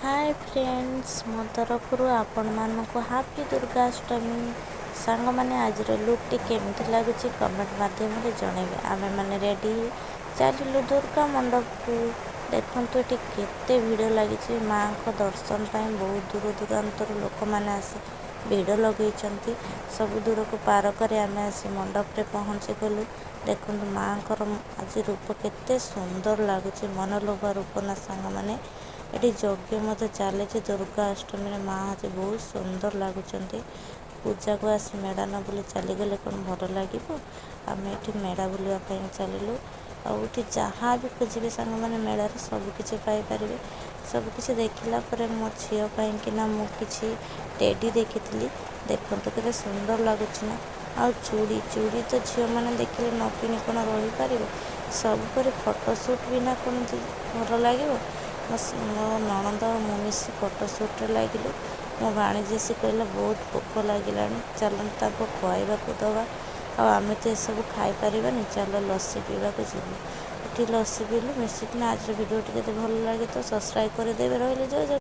ହାଏ friends, ମୋ ତରଫରୁ ଆପଣମାନଙ୍କୁ ହାପି ଦୁର୍ଗାଷ୍ଟମୀ। ସାଙ୍ଗମାନେ, ଆଜିର ଲୁକ୍ଟି କେମିତି ଲାଗୁଛି କମେଣ୍ଟ ମାଧ୍ୟମରେ ଜଣାଇବେ। ଆମେମାନେ ରେଡ଼ି ଚାଲିଲୁ ଦୁର୍ଗା ମଣ୍ଡପକୁ। ଦେଖନ୍ତୁ, ଏଠି କେତେ ଭିଡ଼ ଲାଗିଛି। ମାଆଙ୍କ ଦର୍ଶନ ପାଇଁ ବହୁତ ଦୂର ଦୂରାନ୍ତରୁ ଲୋକମାନେ ଆସି ଭିଡ଼ ଲଗେଇଛନ୍ତି। ସବୁ ଦୂରକୁ ପାର କରି ଆମେ ଆସି ମଣ୍ଡପରେ ପହଞ୍ଚିଗଲୁ। ଦେଖନ୍ତୁ, ମାଆଙ୍କର ଆଜି ରୂପ କେତେ ସୁନ୍ଦର ଲାଗୁଛି, ମନଲୋଭା ରୂପ ନା ସାଙ୍ଗମାନେ? ଏଠି ଯଜ୍ଞ ମଧ୍ୟ ଚାଲିଛି। ଦୁର୍ଗା ଅଷ୍ଟମୀରେ ମା ଆଜି ବହୁତ ସୁନ୍ଦର ଲାଗୁଛନ୍ତି। ପୂଜାକୁ ଆସି ମେଳା ନ ବୁଲି ଚାଲିଗଲେ କ'ଣ ଭଲ ଲାଗିବ? ଆମେ ଏଠି ମେଳା ବୁଲିବା ପାଇଁ ଚାଲିଲୁ। ଆଉ ଏଠି ଯାହା ବି ଖୋଜିବେ ସାଙ୍ଗମାନେ, ମେଳାରେ ସବୁକିଛି ପାଇପାରିବେ। ସବୁକିଛି ଦେଖିଲା ପରେ ମୋ ଝିଅ ପାଇଁକିନା ମୁଁ କିଛି ଟେଡ଼ି ଦେଖିଥିଲି। ଦେଖନ୍ତୁ, କେତେ ସୁନ୍ଦର ଲାଗୁଛି ନା? ଆଉ ଚୁଡ଼ି, ଚୁଡ଼ି ତ ଝିଅମାନେ ଦେଖିଲେ ନ କିଣି କ'ଣ ରହିପାରିବେ? ସବୁପରି ଫଟୋ ସୁଟ୍ ବିନା କ'ଣ ଭଲ ଲାଗିବ? ମୋ ନଣନ୍ଦ ଆଉ ମୁଁ ମିଶି ଫଟୋ ସୁଟ୍ରେ ଲାଗିଲୁ। ମୋ ଭାଣିଜୀ ଆସି କହିଲା, ବହୁତ ଭୋକ ଲାଗିଲାଣି, ଚାଲନ୍ତୁ ତାଙ୍କୁ ଖୁଆଇବାକୁ ଦେବା। ଆଉ ଆମେ ତ ଏସବୁ ଖାଇପାରିବାନି, ଚାଲ ଲସି ପିଇବାକୁ ଯିବୁ। ଏଠି ଲସି ପିଇଲୁ ମିଶିକିନା। ଆଜିର ଭିଡ଼ିଓଟି ଯଦି ଭଲ ଲାଗେ ତ ସବସ୍କ୍ରାଇବ୍ କରିଦେବେ। ରହିଲି, ଜୟ।